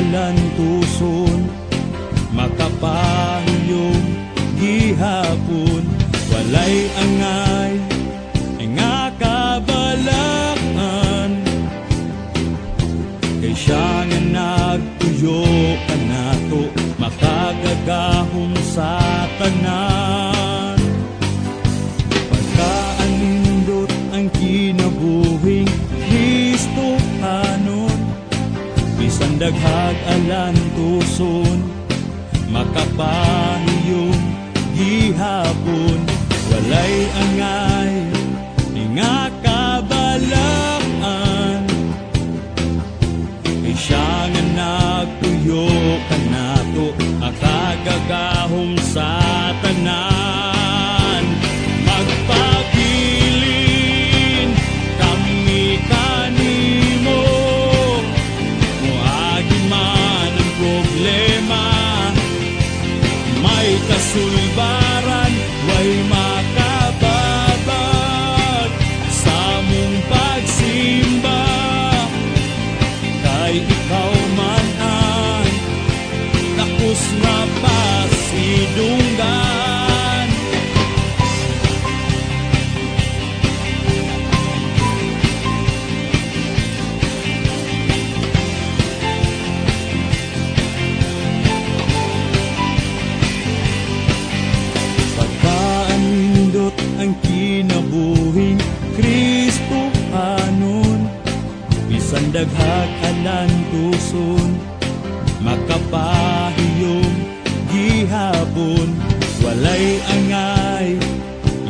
alantuson, makapahiyom gihapon. Walay angay nga kabalakan, kay siya nga nagtuyo kanato, makagagahom sa tanan. Pagkaanindot ang kinabuhing Kristohanon, bisan daghag alantuson, makapahiyom gihapon. Walay angay nga kabalakan, kay siya nga nagtuyo kanato, makagagahom sa tanan. Magpabilin kami kanimo, moagi man ang problema, may kasulbaran, way makababag sa among pagsimba, kay ikaw man ang takos nga pasidunggan. Pagkaanindot ang kinabuhing Kristohanon, bisan daghag alantuson, makapahiyom gihapon. Walay angay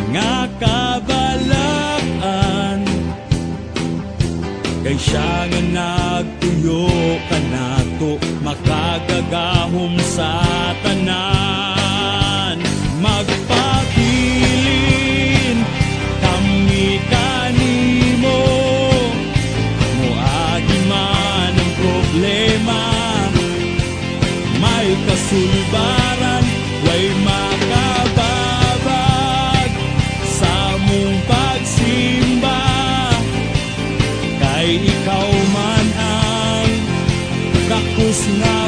nga kabalakan, kay siya nga nagtuyo kanato, makagagahom sa tanan. Magpabilin kami kanimo, moagi man ang problema, may kasulbaran, way makababag sa among pagsimba, kay ikaw man ang dakos nga.